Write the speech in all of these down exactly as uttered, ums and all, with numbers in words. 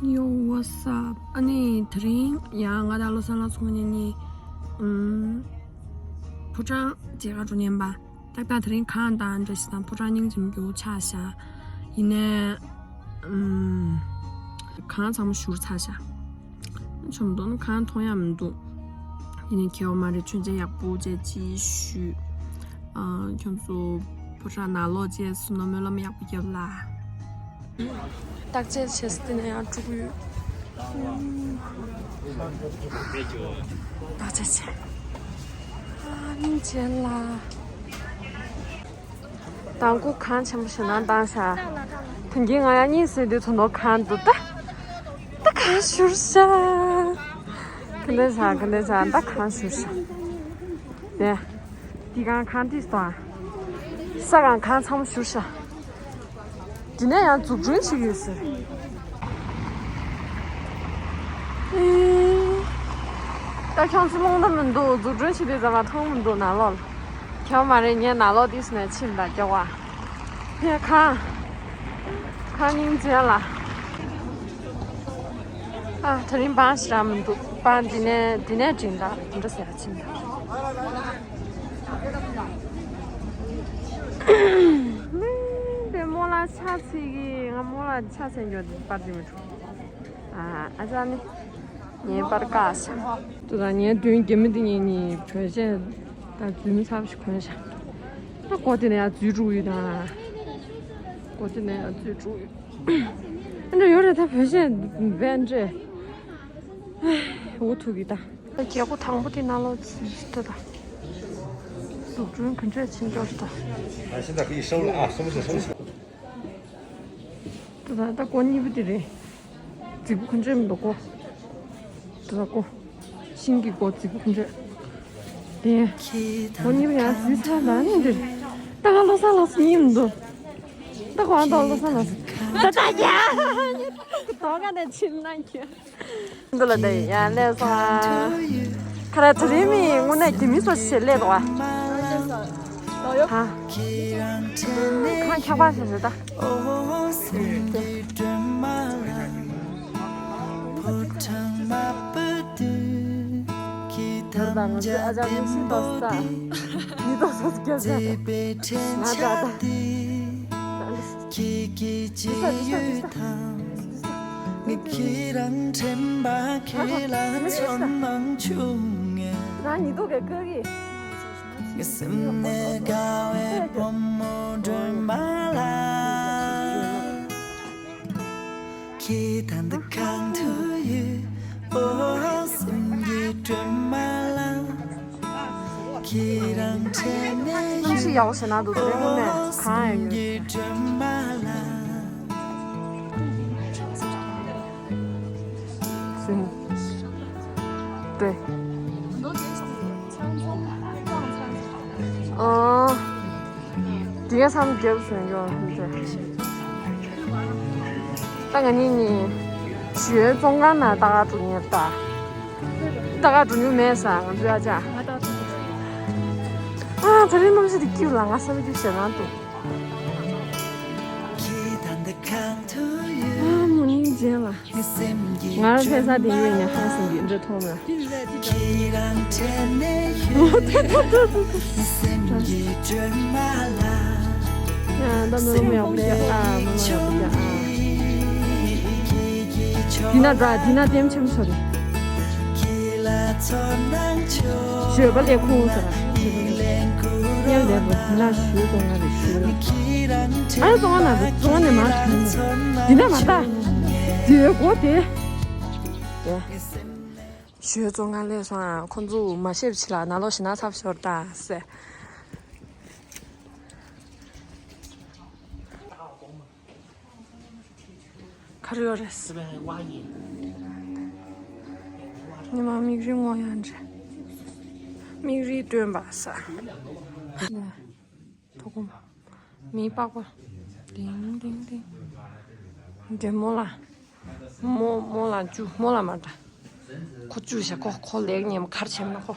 Yo, what's up? ཨ་ནི་དེ་རིང་ཡང་ང་དང་བློ་བཟང་ལགས་ཚོ་གཉིས་ནི་ཨམ་ཕོ་བྲང་མཇལ་ཁ་འགྲོ་མཁན་པ། ཏག་ཏག་དེ་རིང་གངས་དང་འདྲ་ཞིག་དང་ཕོ་བྲང་སྙིང་རྗེ་མོ་ཆགས་ཤག་ཡིན་ནའི་ཨམ་གངས་ཚང་མ་བཞུར་ཚར་ཤག་ཆུ་མོ་དོན་གང་མཐོང་ཡག་མི་འདུག་ཡིན་ནའི་ཁྱད་པར་མ་རེད། མཆོད་མཇལ་ཡག་པོ་བྱས་ཅིག་ཞུས། ཨ། ཁྱོད་ཚོ་ཕོ་བྲང་ནང་ལོགས་བཅས་སུ་ན་སྨོན་ལམ་ཡག་པོ་རྒྱབ་ལ། བརྟག་དཔྱད་བྱས་ཏེ་ནས་ཡང་འགྲོ་གི་ཡོད། བརྟག་དཔྱད་བྱས། ཨ་ནི་མཇལ་ལ། དང་པོ་གངས་ཆེན་པོ་ཞེ་དྲག་བཏང་ཤག་དོན་གྱིས་ང་ཡང་གཉིད་སད་དུས་ཐོག་ཐོག་གངས་འདུག་ད། ད་གངས་བཞུར་ཤག་ག་འདྲ་ཤག་ག་འདྲ་ཤག་ད་གངས་བཞུར་ཤག་དེ། འདི་གངས་གངས་ཏིས་དང་། ས་གངས་གངས་ཚང་མ་བཞུར་ཤག་འདི་ནས་ཡང་འཛུགས་སྐྲུན་བྱེད་ཀྱི་ཡོད་ཟེར། ཨེ། ད་ཁྱོད་ཚོ་རླུང་རྟ་མི་འདུག་འཛུགས་སྐྲུན་བྱེད་དུས་ཙམ་པ་མཐོང་མི་འདུག་ནང་ལོགས་ལ། ཁྱོད་མ་རེད། ངས་ནང་ལོགས་ཏིས་ནས་ཕྱིན་ད་སྐྱོ་བ། ངས་གངས། གངས་སྙིང་རྗེ་ལ། ཨ། དེ་རིང་བང་ཞིག་རག་མི་འདུག་བང་འདི་ནས་འདི་ནས་འགྲིམ་ད་འདི་འདྲ་ཟེར་ཕྱིན་ད། དེ་རྨོ་ལགས་ཕྱག་འཚལ་གི་ང་རྨོ་ལགས་ཕྱག་འཚལ་འགྱོ་དེ་པར་འདི་མི་འགྲོ། ཨ་ཨ་ཅག་ནི་ངའི་པར་བཀག་ཤག་ཏུ་དང་ངའི་མདུན་རྒྱ་མི་འདི་ངས་ནི་བོད་ཆས་དང་རྫུན་མ་ཚ་པོ་ཞིག་གོན་ཤག་ད་སྒོ་དེ་ནས་ཡང་འཛུལ་འགྲོ་ཡོད་ད། སྒོ་དེ་ནས་ཡང་འཛུལ་འགྲོ་ཡོད། ཨ་འདྲ་ཡོད་རེད་ད། བོད་ཆས་བས་འདྲ། འུ་ཐུག་གི་ད། རྒྱལ་སྒོ་དང་པོ་དེ་ནང་ལོགས་ཙམ་ཞིག་ལྟ་ད། འཛུགས་སྐྲུན་ག་འདྲས་ཕྱིན་འབྱོར་ད། 啊，现在可以收了啊，收收收收。 ད་ད་ད་སྒོ་གཉིས་པོ་དེ་རེད། རྫིག་པོ་ག་འདྲས་མི་འདུག་སྒོ། ད་ད་སྒོ། ཤིང་གི་སྒོ་རྫིག་པོ་ག་འདྲས། དེ། སྒོ་གཉིས་པོ་ཡང་རྫིག་ཚ་ད་ནི་འདིར། ད་ང་བློ་བཟང་ལགས་སུ་གཉིད་མི་འདུག་ད་ཁོ་ཨ་མདོ་བློ་བཟང་ལགས་སུ། ད་ད་ཡ། དོ་ག་ནས་ཕྱིན་ན་ཁྱོད། འདི་ལ་ད་ཡང་ལས་སོང་ཨ། ཁ་ར་དེ་རིང་མི་དངོས་གནས་རྒྱ་མི་སོ་ཞེས་ལས་དོ་ཨ། ཧ། ཁང་ཁྱག་པ་ཞིག་རེད་ད། ད་ང་ཚོའི་ཨ་ཅག་མི་ཤི་ཏོ་ས། མི་ཏོ་ས་སྐྱ་ས། ང་ད་ད། ཁྱེད་ཀྱི་ཅི་ཡོད་དམ། ངས་ཁྱེད་རང་དྲན་པ་ཁྱེད་ལ་ཚོར་མང་བྱུང་ངས། ང་ཉི་ཏོག་གི་ཀ་གི། ངའི་སེམས་ནས་དགའ་བའི་བུ་མོ་སྒྲོལ་མ་ལགས། ཁྱེད་ད་ལྟ་གང་དུ་ཡོད། ཨོ་སེམས་ཀྱི་སྒྲོལ་མ་ལགས། ཁྱེད་རང་དྲན་ནས་གནམ་གཤིས་ཡག་པོ་ཞིག་ན་འདུག་དེ་རིང་དངོས་གནས་གངས་ཡོད་ཡོད། 对。ཨོ། དེ་ག་ཚང་མ་རྒྱབ་སོང་ཡོད་ཧམ་ཚེ། ད་ང་གཉིས་ནི་ཞོལ་བཙོན་ཁང་ནང་ལྟ་ག་འགྲོ་མཁན་ད། ལྟ་ག་འགྲོ་མྱོང་མེད་ས་ང་ཚོའི་ཨ་ཅག་ཨ་ད་རེས་གནམ་གཤིས་དེ་སྐྱིད་ལ་ང་བསམ་རྒྱུ་ཞེ་དྲག་འདུག་ཨ་མོ་ནི་མཇལ་ལ། ང་རང་ཕེབས་ས་དེ་ཡོད་ནས་ཧང་སང་གི་འདྲ་མཐོང་ལ། ཡང་ད་མི་རུང་ཡག་པོ་རྒྱག་ཨ། མི་རུང་ཡག་པོ་རྒྱག་ཨ། དེ་ན་འདྲ་དེ་ན་ལྟད་མོ་ཆེན་པོ་ཚོ་རེད། ཞོལ་པ་ལས་ཁུངས་ཟེར། གཉེར་ལས་པ་དེ་ན་ཞོལ་བཙོན་ཁང་རེད་ཞོལ། ཨ་རེ་བཙོན་ཁང་ནང་དུ་བཙོན་ཁང་ནས་མར་ཐོན་ནས་འདི་ན་མ་ལྟ། དེའི་སྒོ་དེ། ཞོལ་བཙོན་ཁང་སླེབས་སོང་ཨ། ཁོ་ཚོ་མ་ཤེས་པ་ཅིག་ལ་ནང་ལོགས་ཞེ་ན་ཚབ་ཤོར་ད་ཟེར། ག་རེ་ཡོད་རེད། ཉི་མ་མིག་རིལ་ངོ་ཡང་འདྲ། མིག་རིལ་སྟོན་པ་ས། ཐོག་ཁུམ། མི་པགས་པ། ཏིང་ཏིང་ཏིང་། འདྲེ་མོ་ལ། མོ་མོ་ལ་བཅུ་མོ་ལ་མ་འདྲ། ཁོ་བཅུ་བྱ་ཁོ་ཁོ་ལེགས་ཉེས་མ་གར་བྱེད་མ་ཁོ།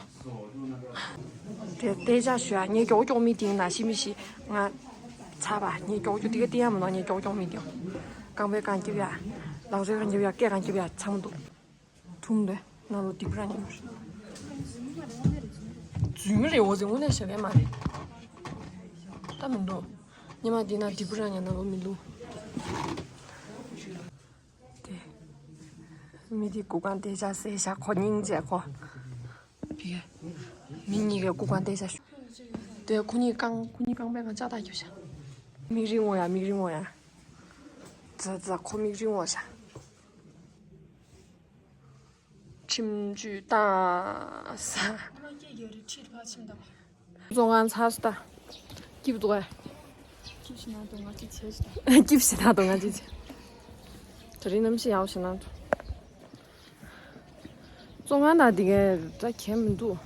དེ་དེ་ཅག་ཞུ་ཨ་ངས་མགྱོགས་མགྱོགས་མི་ཏིང་ན་ཤི་མི་ཤི་ང་། ཚ་བ་ངས་མགྱོགས་མགྱོགས་དེ་ག་ཏིང་ཡ་མ་ནོ་ངས་མགྱོགས་མགྱོགས་མི་ཏིང་། རྐང་པའི་རྐང་རྒྱབ་ཡ། ལག་པའི་རྐང་རྒྱབ་ཡ། སྐེ་རྐང་རྒྱབ་ཡ་ཚང་མ་འདུག་ཐུང་འདོད་ནང་ལོ་སྡིག་པ་རང་ཉིད་མ་རེད། རྫུན་རེད། འོ་ཟེར་དངོས་གནས་བྱ་མཁན་མ་རེད། ད་མི་འདུག་ཉི་མ་འདི་ན་སྡིག་པ་རང་ཉིད་ནང་ལོ་མི་འདུག་དེ། མི་དེ་སྐུ་གང་བལྟས་བྱ་ཟེར་བྱ་ཁོ་སྙིང་རྗེ་ཁོ། དེ་མི་གཉིས་ཀའི་སྐུ་གང་བལྟས་བྱ་ཞུ། དེ་ཁོ་གཉིས་རྐང་ཁོ་གཉིས་རྐང་པའི་ངང་ལྕགས་ཐག་རྒྱབ་བྱ། མིག་རིང་བོ་ཡ། མིག་རིང་བོ་ཡ། ཛ་ཛ་ཁོ་མིག་རིང་བོ་བྱ། ཁྲིམས་གཅོད་བཏང་ས། བཙོན་ཁང་ཚར་སོང་ད། སྐྱིད་པོ་འདུག་གས། སྐྱིད་ཞེ་ན་འདུག་ང་ཅི་བྱས་ཤི་ད། སྐྱིད་ཞེ་ན་འདུག་ང་ཅི་བྱས། དེ་རིང་གནམ་གཤིས་ཡག་ཞེ་ན་འདུག་བཙོན་ཁང་དང་དེ་གའི་ད་གལ་མི་འདུག་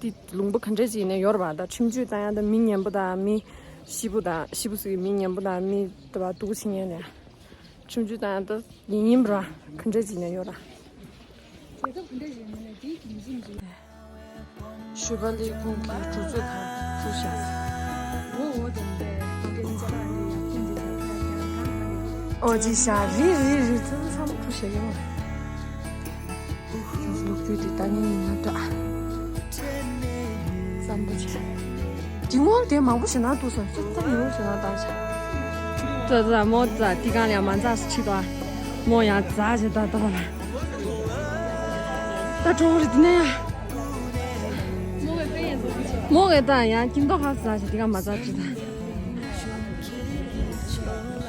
དེ་ལུང་པ་ག་འདྲས་ཅིག་ཡིན་ན་ཡོད་རེད་པ། ད་ཁྲིམས་གཅོད་བཏང་ཡ་ད་མི་ངན་པ་དང་མི་ཤི་བོ་དང་ཤི་བོ་ཟེར་གི་མི་ངན་པ་དང་མི་ད་བ་སྡུག་ཅག་ངན་ནས། ཁྲིམས་གཅོད་བཏང་ཡ་ད་ཡིན་ཡིན་པ་ར་ག་འདྲས་ཅིག་ཡིན་ན་ཡོད་ར། རྒྱལ་ཁབ་ག་འདྲས་ཡིན་ན་དེའི་རྒྱུན་འཛིན་རེད། ཞོལ་པ་ལས་ཁུངས་ཀྱི་གྲུ་མཛོད་ཁང་བཀྲུ་བཞག་འོ་འོ་དེ་འདྲས་དེ་འདྲས་ཅ་ལག་རེད་ཡ། ཁྱིམ་འདི་ཐབ་ཐབ་ཀྱང་གང་གང་རེད། ཨོ་ཅི་ཤ་རི་རི་རི་ཚང་ཚང་བཀྲུ་བཞག་ཡོང་། ལོ་རྒྱུས་དེ་ལྟ་ཉན་ཡིན་ན་འདྲ། བསམ་པ་བྱས། དེ་སྔོན་དེ་མང་པོ་ཞེ་ན་འདུག་སོང་། ཙམ་ཙམ་ཉུང་ཞེ་ན་བཏང་བྱ། ཙ་ཙ་མོ་ཙ་དེ་གང་ལ་མ་འཛག་སུ་ཁྲིད་དོ། མོ་ཡང་འཛག་བྱེད་ད་ལྟ་བ་ལ། ད་གྲོང་རེད་དེ་ནས་ཡ། མོ་གི་ད་ཡང་ཁྱིམ་ཐོག་ཧ་ཟ་ཞིག་དེ་ག་མ་ཟ་ཅི་ད།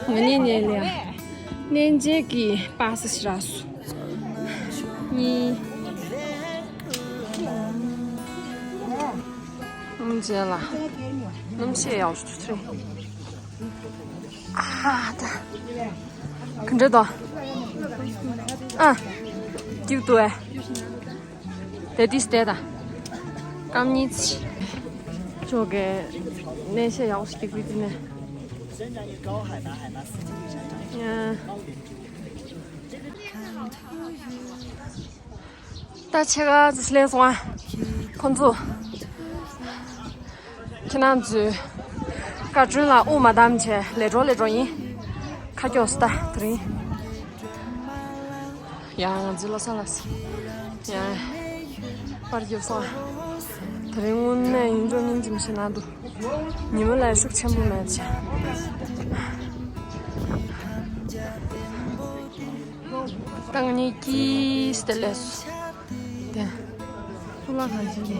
ང་ནི་ནས་ལས་ཡ། གནས་མཇལ་གྱི་པ་སི་ཞི་ར་སུ། གཉིས། གནས་མཇལ་ལ། གནམ་གཤིས་ཡག་ཤོས་ཚུལ། ཨ་ད། ག་འདྲ་འདུག་ཨ། སྐྱིད་འདུག་ཨེ། དེ་དུས་དེ་ད། སྐམ་ཉིས། ཅོ་གེ། གནས་བཤད་ཡག་ཤོས་སྐྱིད་པོ་དེ་ནས། ཡ། ད་ཕྱེད་ཀ་ཙམ་སླེབས་སོང་ཨ། ཁོང་ཚོ། ཁྱེད་རང་ཚོའི་བཀའ་དྲིན་ལ་དབུགས་མ་བསྡམས་བྱས་ལས་འགྲོ་ལས་འགྲོ་ཡིན། ཁ་སྐྱོགས་སུ་ལྟ་དེ་རིང་། ཡ་ང་ཚོའི་བློ་བཟང་ལགས་སོ། ཡ། པར་རྒྱབ་སོང་ཨ། དེ་རིང་དངོས་གནས་ཡིན་འགྲོ་སྙིང་རྗེ་མི་ཤེས་ན་འདུག་ཉི་མ་ལ་ཤུགས་ཆེན་པོ་མེད་བྱས། ད་ང་གཉིས་ཀྱིས་དེ་ལས་སོ། དེ། ཕུ་ལ་གང་བྱེད་ཀྱི།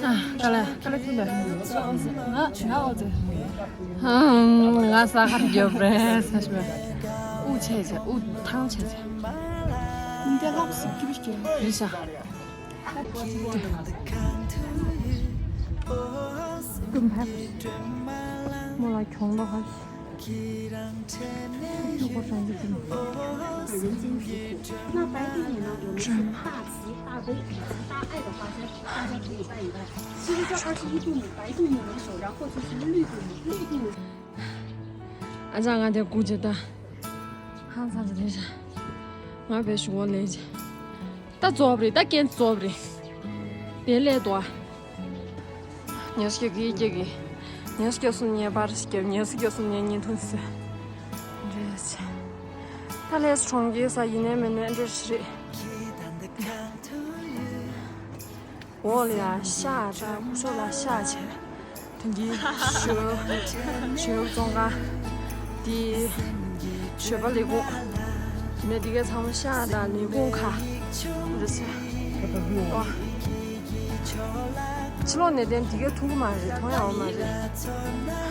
ཨ། དཀའ་ལས། དཀའ་ལས་ཁྱོད་ལས། ང་ང་འོ་ཙེ། ཧམ། ང་ས་ཁར་རྒྱབ་རེད་ས་ཞིག་མེད། དབུགས་ཆད་བྱས། དབུགས་ཐང་ཆད་བྱས། འདི་ལོག་སི་ཀིབ་ཀིབ་རེད་ཤག་ཀུན་ཕེབས། མོ་ལ་གྱོང་ལོག་ཧ། 人间疾苦。那白度母呢？我们是大慈大悲以及大爱的化身，大家可以拜一拜。其实这二十一度母，白度母为首，然后就是绿度母，绿度母。 ཨ་ཅག་ང་དེ་སྒུག་བྱེད་ད། ཧང་སང་བྱེད་དེ་ཤ། ང་བས་ཞུ་བ་ལས་བྱེད། ད་རྫོགས་པ་རེད། ད་རྐྱེན་རྫོགས་པ་རེད། དེ་ལས་དོ། ཉེར་བཞི་གི་སྐྱེ་གི། ཉེར་བཞི་གསུམ་ཉེར་པར་སྐྱེ། ཉེར་བཞི་གསུམ་ཉེར་གཉིས་ཐུན་སི། རེད་ཆེ། ད་ལས་གྲོང་ཁྱེར་ས་ཡིན་ནའི་མིན་ནའི་འདྲ་ཞིག་རེད། འོག་ལ་ཡ་ཤ་དང་། སྐུ་ཞབས་ལ་ཤ་བྱས། དེ་འདི་ཞོ། ཞོ་བཙོང་ཁང་། དེ་ཞོལ་པ་ལས་ཁུངས། དེ་ནས་དེ་གའི་ཚང་མ་ཤ་དང་ལས་ཁུངས་ཁ། འདི་ཚོ། ཨོ། ཕྱི་ལོགས་ནས་བསྟན་དེ་གའི་མཐོང་གི་མ་རེད། མཐོང་ཡག་མ་རེད།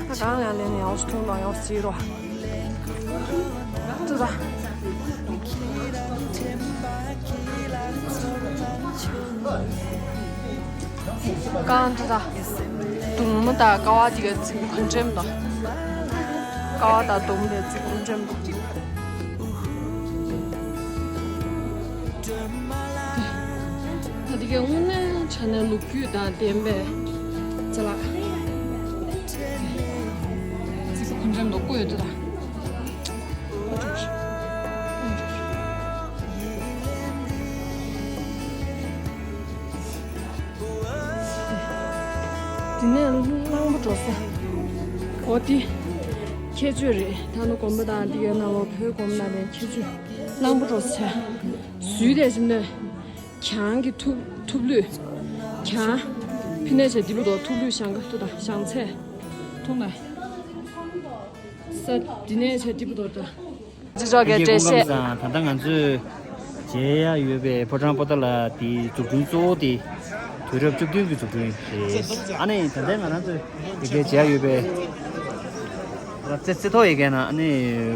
ད་གང་ཡང་ལས་ནས་ཡག་ཤོས་མཐོང་དང་ཡག་ཤོས་བྱེད་རོགས། ཏུ་ད། རྐང་འདི་དང་། གདུང་མ་དང་ཀ་བ་དེ་ག་རྩིག་པ་གུང་ཁྲན་དང་། ཀ་བ་དང་གདུང་མ་དེ་རྩིག་པ་གུང་ཁྲན་དང་། ད་དེ་གའི་དངོས་གནས་དྲང་གནས་ལོ་རྒྱུས་དང་ལྡན་པའི་ཅ་ལག་རྩིག་པ་གུང་ཁྲན་དང་བརྐོས་ཡོད་དེ་དང་། དེ་ནས་གླང་པོ་འགྲོ་ས། འོ་དེ་ཁྱད་ཆོས་རེད། ད་ནི་དགོན་པ་དང་དེ་གའི་ནང་ལོགས་བོད་དགོན་པ་ནང་ནས་ཁྱད་ཆོས་གླང་པོ་འདྲ་བོ་ཆགས། གཟུགས་དེ་བཞིན་ནས་གྱང་གི་ཐུབ་ཐུབ་ལུད། གྱང་ཕི་ནས་བྱས་འདི་བུ་དོ་ཐུབ་ལུད་ཞང་ག་ཐུ་དང་ཞང་ཚད་ཐུང་ན། ས་འདི་ནས་བྱས་འདི་བུ་དོ་ད། ཅི་ཅོག་གི་འགྲེལ་བཤད། ད་ལྟ་ང་ཚོས་མཇལ་ཡ་ཡོད་པའི་ཕོ་བྲང་པོ་ཏཱ་ལ་དེའི་འཛུགས་སྐྲུན་གཙོ་བོ་དེ་དུས་རབས་བཅུ་བདུན་གྱི་འཛུགས་སྐྲུན་རེད། ཨ་ནི་ད་ལྟ་ང་རང་ཚོས་དེ་གའི་མཇལ་ཡ་ཡོད་པའི་རྩེ་རྩེ་ཐོག་ཡི་གའི་ནང་ཨ་ནི་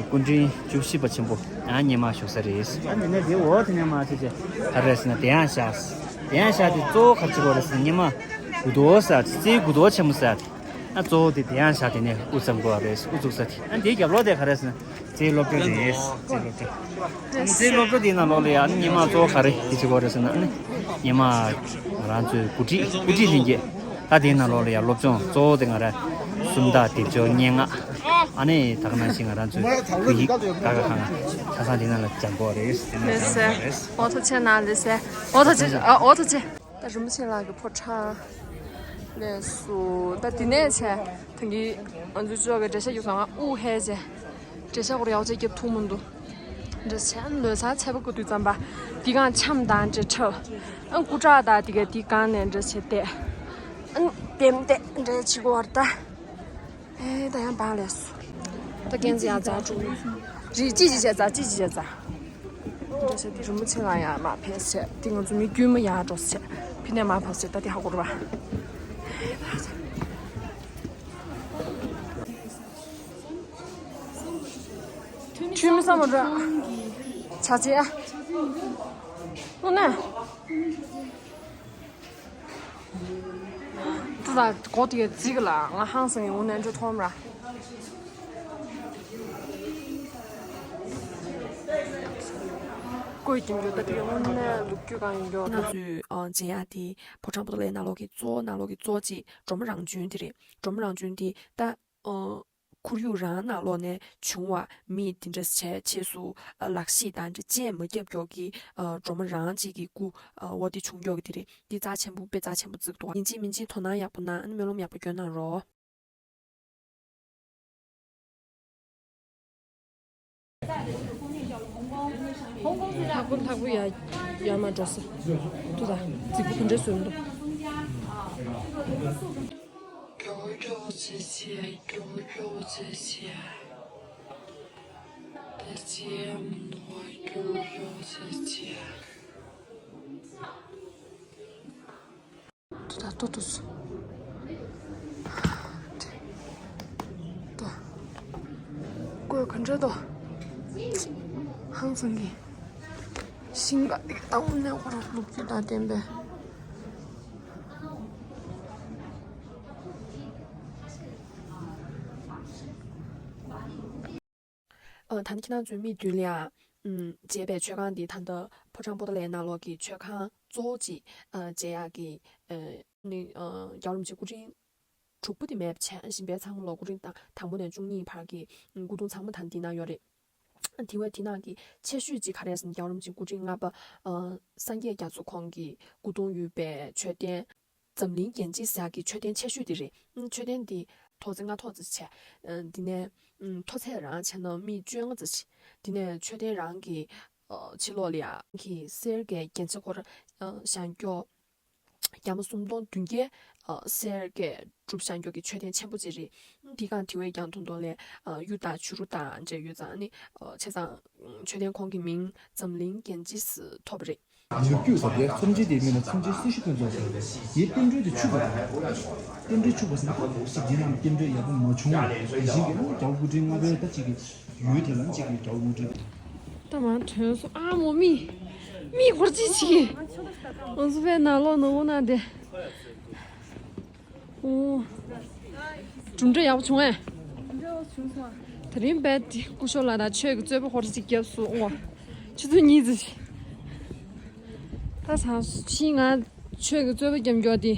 སྐུ་ཕྲེང་བཅུ་བཞི་པ་ཆེན་པོ་ཡང་སྙེ་མ་བཞུགས་ས་རེད། ཨ་ནི་ནས་དེ་འོག་དེ་ནས་མར་ཕྱིན་བྱས་ག་རེ་ཟེར་ན་དེ་ཡང་ཤག་དེ་ཡང་ཤག་དེ་གཙོ་བོ་ག་རེ་བྱེད་དགོས་རེད་ཟེར་ན་སྙེ་མ་དགུ་ཐོག་ཟེར་རྩེ་དགུ་ཐོག་ཆེན་པོ་ཟེར། ཨ་གཙོ་བོ་དེ་དེ་ཡང་བཞག་དེ་ནས་དབུ་བརྩམས་དགོས་པ་རེད། དབུ་བཙུགས་ས་དེ། ཨ་དེའི་རྒྱབ་ལོགས་དེ་ག་རེ་ཟེར་ན་རྩེའི་སློབ་གྲྭ་རེད། རྩེའི་སློབ་གྲྭ། ཨ་ནི་རྩེའི་སློབ་གྲྭ་དེའི་ནང་ལོགས་ལ་ཡང་ཨ་ནི་སྙེ་མ་གཙོ་བོ་ག་རེ་དེ་བྱེད་དགོས་རེད་ཟེར་ན། ཨ་ནི་སྙེ་མ་ང་རང་ཚོའི་འགོ་ཁྲིད་འགོ་ཁྲིད་ལྷན་རྒྱས། ད་དེའི་ནང་ལོགས་ལ་ཡང་སློབ་སྦྱོང་གཙོ་བོ་དེ་ང་རང་སུམ་རྟགས་སྡེབ་སྦྱོར་སྙན་ངག་ཨ་ནི་ད་ག་ནང་བཞིན་ང་རང་ཚོའི་བོད་ཡིག་ད་ག་གང་ཆ་ཚང་དེའི་ནང་ལ་སྦྱང་དགོས་རེད། དེ་ནང་ལེ་སྦྱང་སེ། དགོས་རེད། ཨོ་ཐུགས་རྗེ་གནང་། ལེ་སེ། ཨོ་ཐུགས་རྗེ། ཨ་ཨོ་ཐུགས་རྗེ། ད་རིན་པོ་ཆེ་ལགས་ཀྱི་ཕོ་བྲང་ལས་སུ་ད་འདི་ནས་བྱས་ད་གིན་ང་ཚོའི་ཅོག་གི་འགྲེལ་བཤད་རྒྱུགས་སོང་། ང་དབུགས་ཧལ་བྱས་འགྲེལ་བཤད་སྐོར་ཡག་པོ་བྱས་རྒྱབ་ཐུབ་མི་འདུག་འགྲེལ་བཤད་ལོ་ཙཱ་ཚད་པ་བཀོད་དུས་ཙམ་པ་འདི་གང་འཆམ་དང་འདྲེ་ཁྲབ་ཨང་སྐུ་དྲག་དང་འདི་ག་འདི་གང་ནས་འདྲེ་བྱས་ཏེ་ཨང་ལྡེམ་ལྡེ་འདྲེ་བྱེད་དགོས་པ་རེད་ད། ཨེ་ད་ཡང་བག་ལས་སོ། ད་རྒན་ཚེ་ཡང་རྫ་དྲུག་རི་ཅི་ཅི་བྱས་རྫ་ཅི་ཅི་བྱས་རྫ། འདྲ་བྱས་ཏེ་རིན་པོ་ཆེ་ལ་ཡང་མར་ཕེབས་བྱས་ཏེ་ང་ཚོ་མི་དཀྱུས་མ་ཡར་འགྲོ་བྱས་ཕི་ནས་མར་ཕབ་བྱས་ད་དེ་ཧ་གོ་ར་བ། ཆུ་མི་ས་མ་འགྲོ། བྱ་བྱེད་ཨ། ཨོ་ན། ཏུ་ད་གོ་དེ་ག་ཙིག་ལ་ང་ཧང་སང་ཡོང་ནས་འགྲོ་ཐོམ་ར། ཀོས་ཀྱིན་འགྲོ་ད་དེ་ག་དངོས་གནས་ལུག་རྒྱུ་གང་ཡིན་འགྲོ། ང་ཚོས་ཨ་མཇལ་ཡ་དེ་ཕོ་བྲང་པོ་ཏཱ་ལའི་ནང་ལོགས་ཀྱི་གཙོ་བོ་ནང་ལོགས་ཀྱི་གཙོ་ཆེ་སྒྲོལ་མ་རང་བྱོན་དེ་རེད། སྒྲོལ་མ་རང་བྱོན་དེ་ད་ཨ། ཁོར་ཡུག་རང་ནང་ལོགས་ནས་བྱུང་བ་མི་དེ་འདྲ་བྱས་རྗེས་སུ་ལག་ཤེས་དང་འདྲ་བཅས་མ་བརྒྱབ་མགྱོགས་ཀྱི་སྒྲོལ་མ་རང་གཅིག་གི་སྐུ་འོ་དེ་བྱུང་མགྱོགས་ཀྱི་དེ་རེད། འདི་རྩ་ཆེན་པོ་དཔེ་རྩ་ཆེན་པོ་བརྩིགས་འདུག་ཡིན་གཅིག་མིན་གཅིག་དོ་སྣང་ཡག་པོ་གནང་། ཨ་ནི་སྨོན་ལམ་ཡག་པོ་སྐྱོན་གནང་རོགས། ལྷག་པོ་ལྷག་པོ་ཡ་ཡ་མ་འགྲོ་ས། དུ་ད་རྫིག་པོ་ག་འདྲ་བཟོས་འདུག་མགྱོགས་མགྱོགས་བྱེད་བྱེད། མགྱོགས་མགྱོགས་བྱེད་བྱེད། ད་ཅི་ཡང་མི་འདུག་པ། མགྱོགས་མགྱོགས་བྱེད་བྱེད། ཏོ་ད་ཏོ་ཏོ་སུ། ཏོ། ཀོས་ག་འདྲ་ཏོ། ཧང་སང་གི། ཤིང་ག་དེ་ད་འུ་ནས་ཁོ་རང་ལུག་རྒྱུ་དང་ལྡན་པས། ཨ། ད་ནི་ཁྱེད་རང་ཚོའི་མིག་མདུན་ལ་ཡང་། ཨུམ། མཇལ་བའི་མཆོད་ཁང་འདི་ད་ལྟ་ཕོ་བྲང་པོ་ཏཱ་ལའི་ནང་ལོགས་ཀྱི་མཆོད་ཁང་གཙོ་བོ་གཅིག་ཨ། མཇལ་ཡག་གི་ཨ། ནི། ཨ། རྒྱལ་བ་རིན་པོ་ཆེ་སྐུ་ཕྲེང་དྲུག་པ་དེ་མེད་པ་བྱས། གཞན་པའི་ཚང་མ་ལོ་སྐུ་ཕྲེང་དང་དང་པོ་ནས་བཅུ་གཉིས་བར་གྱི་སྐུ་གདུང་ཚང་མ་ད་འདི་ན་ཡོད་རེད། དེ་བས་དེ་ནང་གི་ཆེ་ཤོས་གཅིག་ག་རེ་ཟེར་ན། རྒྱལ་བ་རིན་པོ་ཆེ་སྐུ་ཕྲེང་ལྔ་པ་ཨ། སངས་རྒྱས་རྒྱ་མཚོ་ཁོང་གི་སྐུ་གདུང་ཡོད་པའི་མཆོད་རྟེན། འཛམ་གླིང་རྒྱན་ཆ་ཟེར་ཡག་གི་མཆོད་རྟེན་ཆེ་ཤོས་དེ་རེད། ཨ། མཆོད་རྟེན་འདི་མཐོ་ཚད་ལྔ་ཐོག་ཙམ་བྱས། ཨ། འདི་ནས་ཨ། མཐོ་ཚད་རང་བྱས་ན་སྨི་བཅོ་ལྔ་ཙམ་ཞིག་འདི་ནས་མཆོད་རྟེན་རང་གི་ཨ། ཕྱི་ལོགས་ལ་ཡང་གི་གསེར་གྱི་རྒྱན་ཆ་སྐོར་ཨ། བཞེངས་མགྱོགས་རྒྱ་མ་སུམ་སྟོང་བདུན་བརྒྱ་ཨ། གསེར་གྱིས་གྲུབ་བཞེངས་མགྱོགས་ཀྱི་མཆོད་རྟེན་ཆེན་པོ་ཅིག་རེད། ཨ། འདི་གང་དེ་བས་ཀྱང་མཐོ་མཐོ་ལ་ཨ། གཡུ་དང་བྱུ་རུ་དང་འདྲ་ཡོད་ཙང་ནི་ཨ། བྱས་ཙང་མཆོད་རྟེན་ཁོང་གི་མིང་འཛམ་གླིང་རྒྱན་ཆ་ཟེར་ཐོབ་པ་རེད། ཡུལ་རྒྱུད་ཟེར་དེ་ཚོམས་ཆེན་དེའི་མིང་ལ་ཚོམས་ཆེན་སྲི་ཞུ་ཕུན་ཚོགས་ཟེར། དེའི་རྟེན་འབྲེལ་དེ་འཆུག་པ་རེད། རྟེན་འབྲེལ་འཆུག་པ་ཟེར་ན་ད་ཅིག་འདི་ནང་རྟེན་འབྲེལ་ཡག་པོ་མ་བྱུང་བ་དེ་བཞིན་གྱི་རྒྱལ་བ་སྐུ་ཕྲེང་ལྔ་པའི་ད་ཅིག་གི་ཡུལ་དེ་ལ་ཅིག་གི་རྒྱལ་བ་སྐུ་ཕྲེང་། ད་མར་ཐོན་སོང་། ཨ་མོ་མི་མི་འཁོར་ཅིག་ཅིག་གི་ང་ཚོ་པའི་ནང་ལོགས་ནང་འོ་ན་དེ། ཨོ། གྲུབ་འབྲས་ཡག་པོ་བྱུང་ངས། གྲུབ་འབྲས་ཡག་པོ་བྱུང་སོང་ཨ། དེ་རིང་རྦད་དེ་སྐུ་ཞབས་ལགས་དང་ཆོས་ཀྱི་རྩོད་པ་ཧོར་ཅིག་བརྒྱབ་སོང་ཨོ། ཆུ་ཚོད་གཉིས་ཙམ་ཞིག་ད་ཚང་ཤིང་ང་ཆོས་ཀྱི་རྩོད་པ་བརྒྱབ་མགྱོགས་དེ།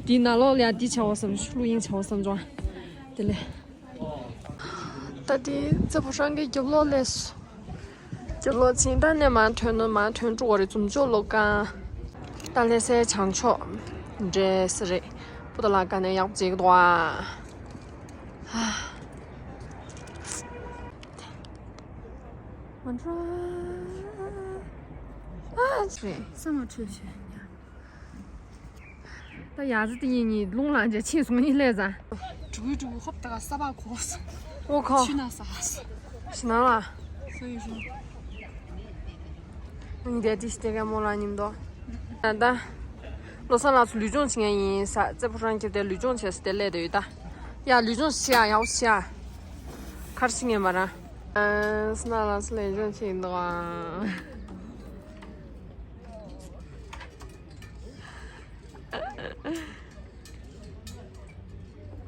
དེའི་ནང་ལོགས་ལ་ཡང་འདི་བྱ་བ་བསམ་བློ་ཡིན་བྱ་བ་བསམ་བྱུང་། དེ་ལས། ད་དེ་རྩེ་ཕོ་བྲང་གི་རྒྱབ་ལོགས་ལས། རྒྱབ་ལོགས་ཕྱིན་ད་ནས་མར་ཐོན་ན་མར་ཐོན་འགྲོ་བ་རེད། འཛུམ་ཅོག་ལོ་གང་། ད་ལྷ་སའི་བྱང་ཕྱོགས་འདྲེས་རེད། པོ་ཏཱ་ལ་དཀར་ནས་ཡག་པོ་བྱེད་ཀྱི་འདུག་ཨ། མ་འགྲོ། ཨ་ཙི། ས་མ་འཕྲོད་ཤེས། ད་ཡ་ཙི་དེ་གཉིས་གཉིས་རླུང་ལངས་རྗེས་ཕྱིན་སོང་གཉིས་ལས་ཟ། དྲུག་དྲུག་ཧོབ་ད་ག་ས་བ་གོ། ཨོ་ཁོ། ཆུ་ན་ས། ཤི་ན་ལ། སོ་ཡི་རུ། ངས་དེ་ཏིས་དེ་ག་མོ་ལ་ཉིམ་དོ། ད་ད། བློ་བཟང་ལགས་སུ་ལུས་སྦྱོང་བྱེད་མཁན་ཡིན་ས་རྩེ་ཕོ་བྲང་ཁྱེར་ཏེ་ལུས་སྦྱོང་བྱས་སུ་དེ་སླེབས་དེ་ཡོད་ད། ཡ་ལུས་སྦྱོང་བྱེད་ཡ་ཡག་པོ་བྱེད་ཡ། གར་ཤི་ངེས་མ་ར། ཨ་སི་ན་ལགས་སུ་ལུས་སྦྱོང་བྱེད་ཡིན་དོ་ཨ།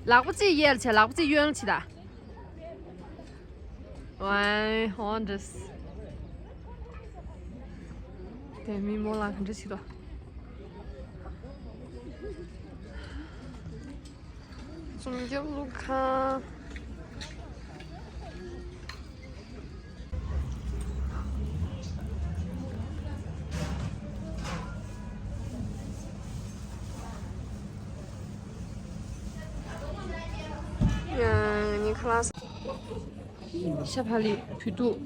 ལག་པ་གཅིག་གཡས་ལ་བྱས་ལག་པ་གཅིག་གཡོན་ལ་བྱེད་ད། ཝའི་ཧོན་ཌས། དེ་མི་མོ་ལ་ག་འདྲ་ཞིག་རོ། ཙུམ་རྒྱབ་ལུག་ཁ། ཡང་ཉིན་ཁ་ལགས། ཤ་བག་ལེབ་བོད་ཐུག